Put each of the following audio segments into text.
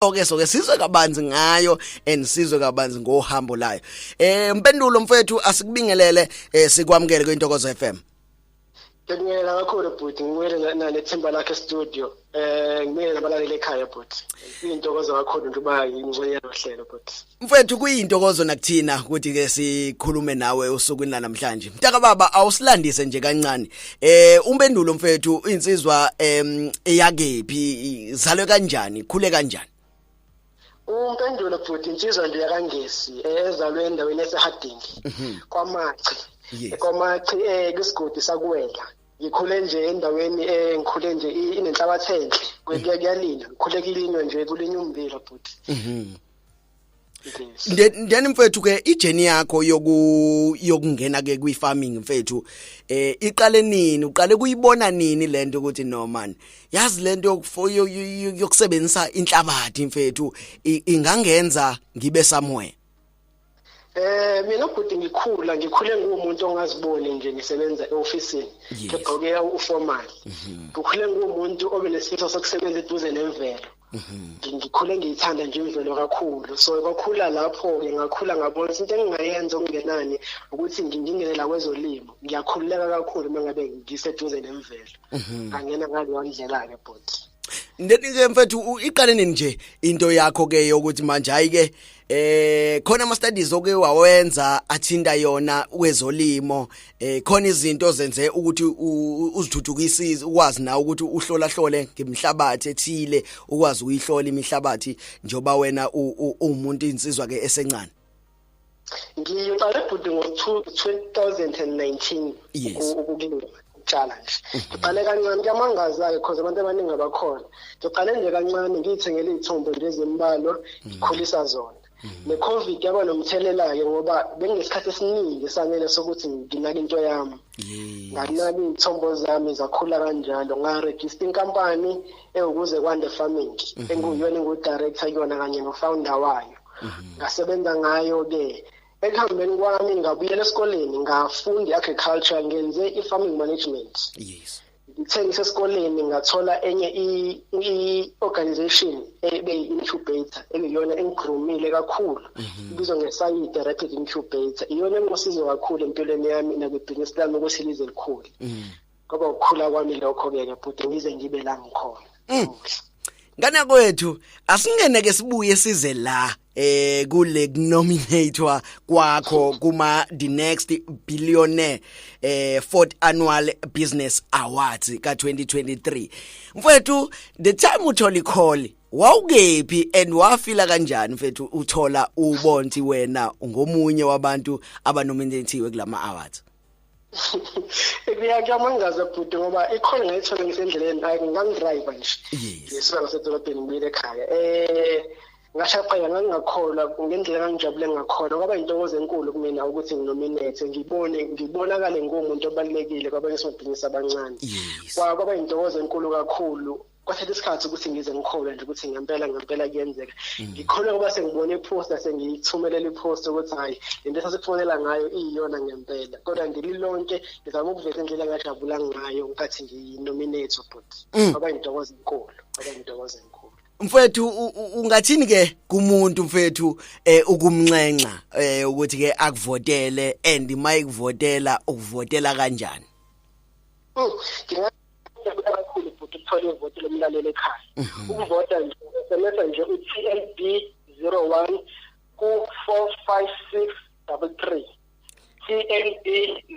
Okay, so ke sizwe kabanzi ngayo and sizwe kabanzi ngohambo layo. Mpendulo mfethu, asikubingelele, sikwamukele kwiNtokozo FM. Ngiyabingelela kakhulu bhuti, ngibuyele nethimba lakhe studio. Ngibuyele nabalaleli ekhaya bhuti. Kuyintokozo kakhulu nje uba yingxenye yohlelo bhuti. Mfethu, kuyintokozo nakuthina ukuthi ke sikhulume nawe usukwini namhlanje. Mntaka baba, awusilandise nje kancane. Umpendulo mfethu, insizwa eyakephi, izalwe kanjani, khule kanjani? Umpendulo bhuti, insizwa nje yakaNgesi ezalwe endaweni yaseHarding. KwaMachi. KwaMachi kwisigodi sakuwela. Ngikhule nje endaweni, ngikhule nje inenhlabathi enhle. Kuyalinywa, ngikhule kulinywa nje, kulinywa ummbila bhuti. Yes. Then mfethu ke, ijourney yakho yokungena ke kwi farming mfethu, iqale nini? Uqale kuyibona nini lento ukuthi no man, yazi lento yokusebenzisa inhlabathi mfethu ingangenza ngibe somewhere? Mina bhuti, ngikhula ngikhule ngumuntu ongaziboni nje ngisebenza eofisini, ngigqoke uformal. Ngikhule ngumuntu obe nesifiso sokusebenza eduze nemvelo. Ngikhule ngiyithanda nje imvelo kakhulu, so kwakhula lapho-ke, ngakhula ngabona ukuthi into engingayenza okungenani ukuthi ngingene la kwezolimo. Ngiyakhululeka kakhulu uma ngabe ngiseduze nemvelo. Ngangena ngaleyo ndlela-ke bhuti. Then ke mfethu, iqale nini nje into yakho ke yokuthi manje hayi ke, khona ama studies oke wawenza athinta yona kwezolimo, khona izinto ozenze ukuthi uzithuthukise, ukwazi nawe ukuthi uhlola hlole ngemhlabathi ethile, ukwazi ukuyihlola imihlabathi njoba wena uwumuntu, insizwa ke esencane? Ngiqale bhuti ngo-2019 ukulima, ukutshala nje. Ngiqale kancane, kuyamangaza-ke cause abantu abaningi abakhona. Ngiqale nje kancane, ngiy'thengele iy'thombo nje ezimbalwa, ngikhulisa zona. Ne-COVID yaba nomthelela-ke ngoba benginesikhathi esiningi esanele sokuthi nginake into yami. Nganaka iy'thombo zami, zakhula kanjalo. Ngarejista inkampani ewukuze Kwande Farming, enguyona engu-director kuyona kanye no-founder wayo. Ngasebenza ngayo-ke. Ekuhambeni kwami ngabuyela esikoleni, ngafunda i-agriculture, ngenze i-farming management. Ngithe ngisesikoleni ngathola enye i-organization ebeyi-incubator, ekuyiyona engigroomile kakhulu, ibizwa nge-Saide Rapid Incubator. Iyona engosizo kakhulu empilweni yami nakwibhizinisi lami ukuthi lize likhule. Ngoba ukukhula kwami lokho-ke ke bhuti, ngize ngibe la ngikhona. Ngane kwethu, asingene ke sibuye size la kule kunominatewa kwakho kuma The Next Billionaire fourth annual business awards ka 2023. Mfethu, the time uthola icall wawukephi and wafila kanjani mfethu uthola ubonti wena ngomunye wabantu abanominatiwe kulama awards? Kuyamangaza bhuti ngoba ikhona ngayithola ngisendleleni, hayi, ngangidrive nje ngisuka ngasedolobheni ngibuyele ekhaya. Ngashaqeka, ngangingakholwa ngendlela engangijabule ngakhona. Kwaba intokozo enkulu kumina ukuthi nginominate, ngibone ngibonakale ngumuntu obalulekile kwabanye osomabhizinisi abancane. Kwaba intokozo enkulu kakhulu. Kwathatha isikhathi ukuthi ngize ngikholwe nje ukuthi ngempela ngempela kuyenzeka. Ngikholwe ngoba sengibone iposter, sengiyithumelela iposter ukuthi hayi, lento esasikufonela ngayo iyiyona ngempela. Kodwa ngililonke ngizama ukuveza indlela engajabula ngayo ngenkathi ngiyinominate bhuti. Kwaba intokozo enkulu, kwaba intokozo enkulu. Mfethu, ungathini ke kumuntu mfethu, ukumnxenxa ukuthi ke akuvotele, and mayikuvotela ukuvotela kanjani? Ngingajabula kakhulu bhuti ukuthola ivoti lomlaleli ekhaya. Ukuvota nje, SMS nje u-TNB 01 ku-45633, TNB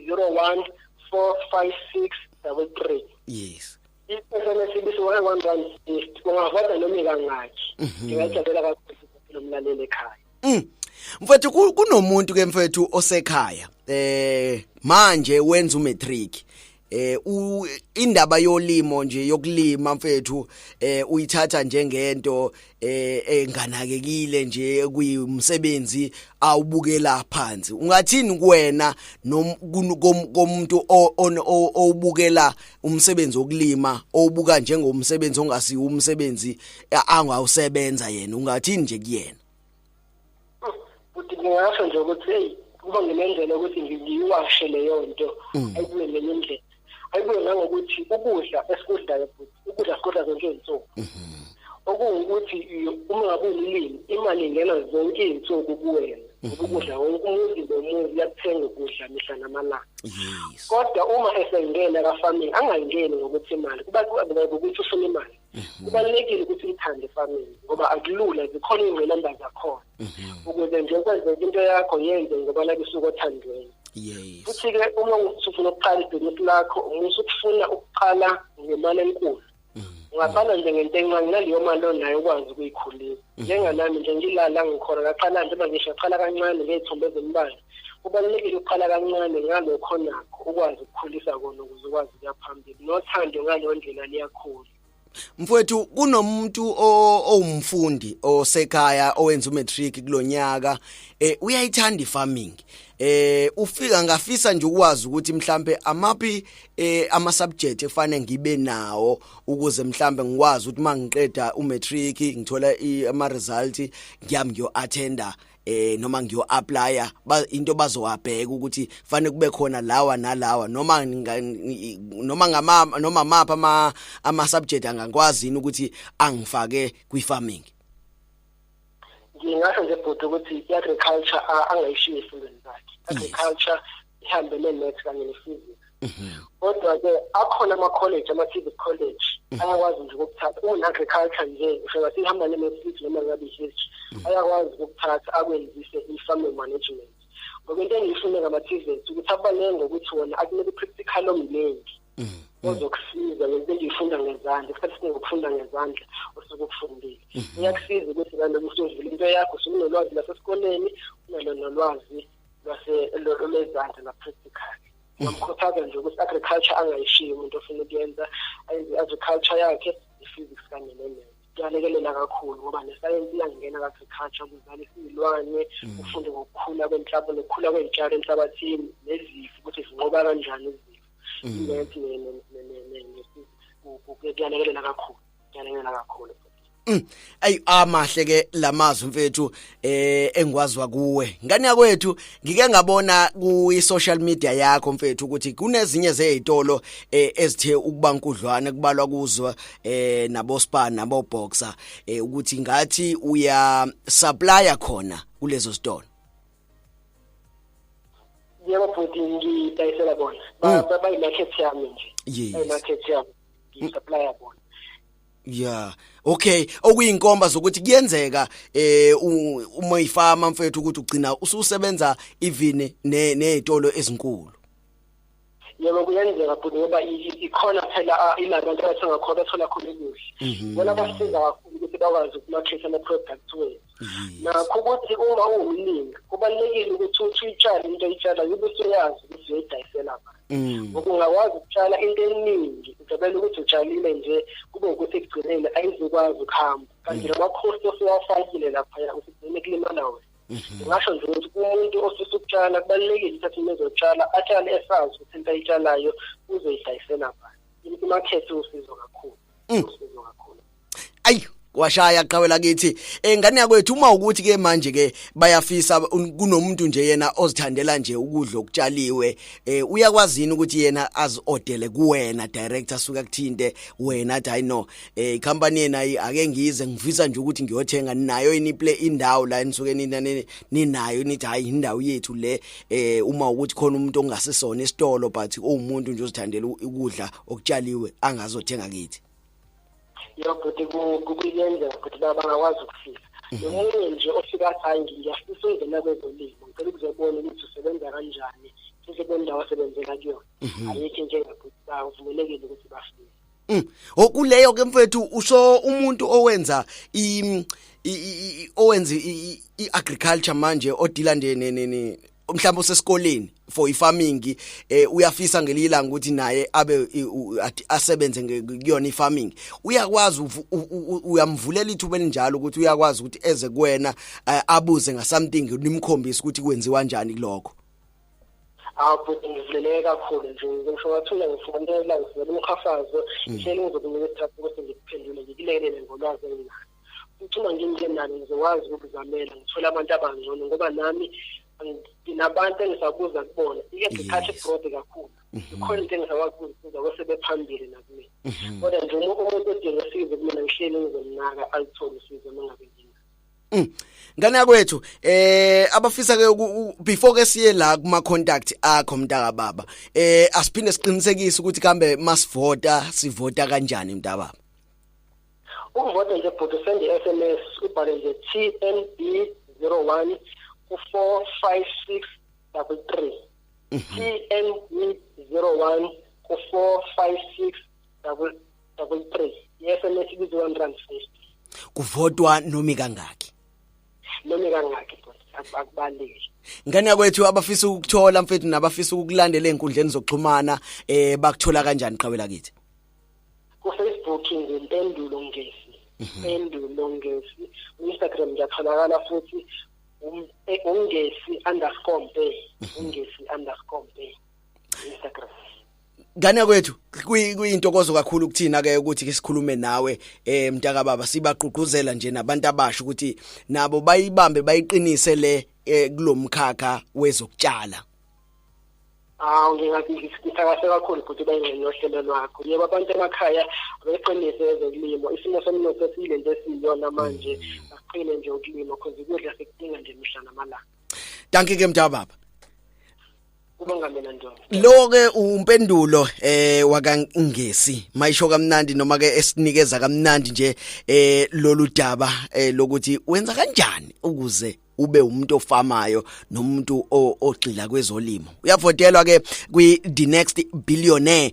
01 45633. I-SMS ibisi 1 rand 50. Ungavota noma ikangaki. Ngingajabulela kakhulu ivoti lomlaleli ekhaya. Mfethu, kunomuntu ke mfethu osekhaya manje wenza umatric, indaba yolimo nje, yokulima mfethu, uyithatha njengento enganakekile nje, kuyumsebenzi awubukela phansi. Ungathini kuwena komuntu owubukela umsebenzi wokulima, owubuka njengomsebenzi ongasiwo umsebenzi angawusebenza yena? Ungathini nje kuyena? Futhi ngingasho nje ukuthi hey, kuba nginendlela ukuthi ngiyiwashe leyo nto, ayibuye ngenye indlela, ayibuye nangokuthi ukudla esikudlayo futhi ukudla sikudla zonke iy'nsuku. Okuwukuthi uma ngabe umlimi, imali ingena zonke izinsuku kuwena, ukudla wonke umuzi nomuzi uyakuthenga ukudla mihla namalanga. Kodwa uma esengena ka-farming, angangeni ngokuthi imali, kuba ukuthi ufuna imali. Kubalulekile ukuthi uyithande farming, ngoba akulula, zikhona iy'ngqinamba zakhona. Ukuze nje kwenzeke into yakho, yenze ngoba la kusuka othandweni. Futhi-ke uma usufuna ukuqala ibhizinisi lakho, uma usukufuna ukuqala ngemali enkulu, ungaqala nje ngento encane naleyo mali onayo, ukwazi ukuyikhulisa. Njenganami nje ngilala ngikhona, ngaqala nje manje, ngaqala kancane ngey'thombe ezimbalwa. Kubalulekile ukuqala kancane ngalokho nakho, ukwazi ukukhulisa kona ukuze ukwazi ukuya phambili, nothando ngaleyo ndlela liyakhula. Mfowethu, kunomuntu owumfundi osekhaya owenza umatric kulonyaka, uyayithanda ifarming, ufika ngafisa nje ukwazi ukuthi mhlambe amaphi ama subject efanele ngibe nawo ukuze mhlambe ngikwazi ukuthi mangiqeda umatric, ngithola ama result, ngiyami ngiyo attenda noma ngiyo applya, into bazowabheka ukuthi fanele kube khona lawa nalawa, noma ngama noma mapha ama subject angakwazi yini ukuthi angifake kwi farming? Ngingasho nje bhuti ukuthi i-agriculture angayishiyi esifundweni zakhe. Agriculture ihambe ne-maths kanye ne-physics. Kodwa-ke akhona ama-college, ama-TVET college ayakwazi nje ukukuthatha une-agriculture nje, usho ngathi ihamba ne-maths noma ngabe i-history, ayakwazi ukukuthatha akwenzise i-farming management. Ngoba into engiyifune ngama-TVET ukuthi abaluleke ngokuthi wona akunika i-practical omningi ozokusiza ngento engiyifunda ngezandla. Isikhathi esiningi ukufunda ngezandla osuke ukufundile iyakusiza ukuthi nanoma usuvula into yakho, usukunolwazi lasesikoleni, unalo nolwazi lwezandla la-practical. Ngamkhuthaza nje ukuthi agriculture angayishiyi umuntu ofuna ukuyenza, ayenze i-agriculture yakhe, i-physics kanye ne-maths. Kuyalekelela kakhulu ngoba nesayensi iyangena ka-agriculture, kuzalisa iy'lwane, ufunde ngokukhula kwenhlaba nokukhula kwey'tshalo enhlabathini, nezifo, ukuthi zinqoba kanjani izifo. I-maths ne-physics kuyalekelela kakhulu, kuyalekelela kakhulu. Ayi, amahle ke lamazwi mfethu engwazwa kuwe. Ngane yakwethu, ngike ngabona ku social media yakho mfethu ukuthi kunezinye zezitolo ezithe ukuba nkudlwana, kubalwa kuzwa nabo Spar nabo Boxer, ukuthi ngathi uya supplier khona kulezo zitolo. Yebo bhuti, ngidayisela bona. Bayi-market yami nje. Bayi-market yami, ngisupplya bona. Yeah. Okay, okuyinkomba zokuthi kuyenzeka uma ifama mfethu ukuthi ugcina ususebenza even nezitolo ezinkulu. Yebo, kuyenzeka bhuti, ngoba ikhona phela ilabantu abathenga khona, bathola khona ukudla. Bona basiza kakhulu ukuthi bakwazi ukumaketha ama-products wethu. Nakho ukuthi uma uwumlimi kubalulekile ukuthi uthi uyitshale into oyitshalayo, ube usuyazi ukuthi uyoyidayisela bani. Ngoba ungakwazi ukutshala into eningi, ujabulele ukuthi utshalile nje, kube ukuthi ekugcineni ayizukwazi ukuhamba, kanti nama-cost osuwafakile laphaya usigcine kulimala wena. Ngingasho nje ukuthi umuntu ofisa ukutshala kubalulekile ukuthi uma ezotshala atshale esazi ukuthi into ayitshalayo uzoyidayisela bani. Imakethe usizo kakhulu, usizo kakhulu. Ayi, washaya qhawe kithi. Ngane yakwethu, uma ukuthi ke manje ke bayafisa, kunomuntu nje yena ozithandela nje ukudla okutshaliwe, uyakwazi yini ukuthi yena aziodele kuwena direct, asuka kuthinte wena, athi hayi no, company yena ake ngize, ngifisa nje ukuthi ngiyothenga nayo ini play indawo la enisuke nina ninayo, nithi hayi, indawo yethu le, uma ukuthi khona umuntu ongasesona isitolo but uwumuntu nje ozithandela ukudla okutshaliwe angazothenga kithi? Yebo bhuti, kuyenzeka bhuti, bangakwazi ukufika. Nomunye nje ofika athi hayi, ngiyafisa ukungena kwezolimo, ngicela ukuzobona ukuthi usebenza kanjani, sizobona indawo asebenzela kuyona, ayikho inkinga bhuti, bavumelekile ukuthi bafike. Okuleyo ke mfethu, usho umuntu owenza owenza i-agriculture manje, odila nje ne mhlawumbe usesikoleni for ifarming, uyafisa ngelilanga ukuthi naye abe asebenze kuyona ifarming, uyakwazi uyamvulela ithuba elinjalo ukuthi uyakwazi ukuthi eze kuwena, abuze nga something, nimkhombise ukuthi kwenziwa kanjani kulokho? Awu bhuti, ngivuleleke kakhulu nje. Ngisho ngathula ngifonela, ngifuna umhafazo, ngihleli ngizokunika isikhathi ukuthi ngikuphendule, ngikulekelele ngolwazi enginalo. Futhi uma ngingenalo, ngizokwazi ukuzamela ngithole abantu abangcono, ngoba nami Nginabantu engisabuza kubona, i-agriculture broad kakhulu. Ikhona into engisakwazi kwesebephambili nakumina, kodwa nje umuntu odinga usizo kumina, ngihleli ngizomnaka alithole usizo uma ngabe ngina. Ngane yakwethu, abafisa ke, before ke siye la kuma contact akho, mntaka baba, asiphinde siqinisekise ukuthi kambe masivota, sivota kanjani, mntaka baba? Ukuvota nje bhuti, send i-SMS, ubhale nje TNB 01 ku-45633, TNB 01 ku-45633. I-SMS ibiza R1.50. Kuvotwa nomi kangaki? Noma kangaki bhuti, akubaleki. Ngane yakwethu, abafisa ukuthola mfethu nabafisa ukukulandela einkundleni zokuxhumana, bakuthola kanjani, qhawela kithi? Ku-Facebook ngiMpendulo Ngesi, Mpendulo Ngesi. Ku-Instagram ngiyatholakala futhi, ungesi_mpe, ungesi_mpe Instagram. Ngane kwethu, kuyintokozo kakhulu kuthina ke ukuthi ke sikhulume nawe, mntaka baba. Sibagqugquzela nje nabantu abasha ukuthi nabo bayibambe, bayiqinise le kulomkhakha wezokutshala. Hawu, ngingathi ngithakase kakhulu futhi bayingxenye yohlelo lwakho. Yebo, abantu emakhaya abeqinise ezokulimo. Isimo somnotho siyilento esiyiyona manje, aqine nje ukulima, cause ukudla sekudinga nje mihla namalanga. Dankie ke, mntaka baba. Kubonga mina, ndoda. Lo ke uMpendulo wakaNgesi, mayisho kamnandi noma ke esinikeza kamnandi nje lolu daba lokuthi wenza kanjani ukuze ube umuntu ofamayo nomuntu ogxila kwezolimo. Uyavotelwa ke kwi The Next Billionaire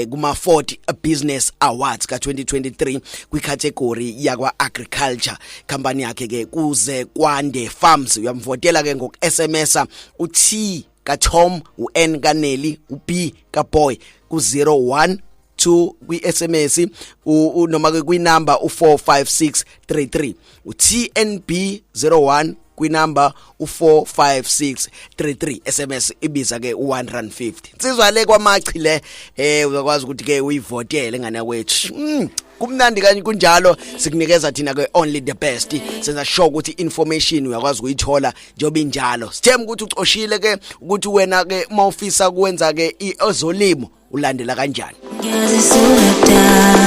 kuma Ford Business Awards ka 2023 kwi category yakwa agriculture. Company yakhe ke Kuze Kwande Farms. Uyamvotela ke ngoku SMS u T ka Tom, u N ka Nelly, u B ka boy ku 01 2 kwi-SMS noma ke kwinumber u45633, uTNB 01 kwinumber u45633. SMS ibiza ke u150. Insizwa le kwamachi le, uzakwazi ukuthi ke uyivotele, ngane wethu. Kumnandi kanye kunjalo, sikunikeza thina ke only the best. Senza sure ukuthi information uyakwazi ukuyithola njengoba injalo. Sithemba ukuthi ucoshile ke ukuthi wena ke mawufisa kwenza ke ezolimo ulandela kanjani. Ngiyazisula.